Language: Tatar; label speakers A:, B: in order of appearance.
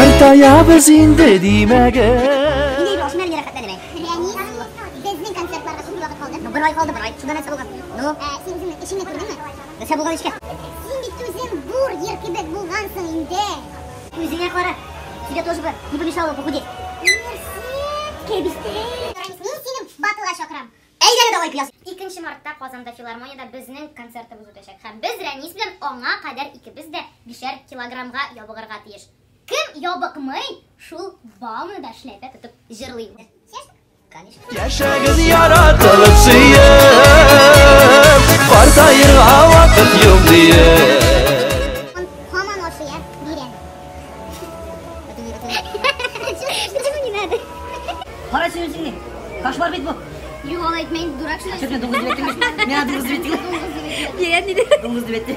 A: Картаябыз инде димәгез.
B: Инде әйбер ашыйм әле, рәхәтләнеп. Рәнис, безнең концертларга күпме вакыт калды? Ну, бер ай калды, бер ай. Шунда нәрсә булган? Ну, син үзеңнең эшеңне күрдеңме? Нәрсә булган эшкә? Син бит үзең бургер кебек булгансың инде. Үзеңә кара. Тебе тоже бы не помешало похудеть. Нәрсә? Кәбестә. Рәнис, мин сине батлга чакырам. Әйдә әле, давай, көяз.
C: Икенче мартта Казанда филармониядә безнең концертыбыз үтәчәк. Һәм без Рәнис белән аңа кадәр икебез дә бишәр килограммга ябыгырга тиеш. Кем ябыкмый, шул Бауманы да эшләпә тотып җырлый. Конечно.
A: Яшәгез яратылып сөеп, картаерга вакыт юк диеп.
B: Он һаман ашый, ә? Бирә. Почему не надо?
D: Кара син үзеңне. Кошмар бит бу.
C: Юк, алай әйтмә инде, дурак шул.
D: Чөпне дуңгыз дип әйттеңме? Миңа дуңгыз дип әйттең.
C: Бирә диде.
D: Дуңгыз дип әйтте.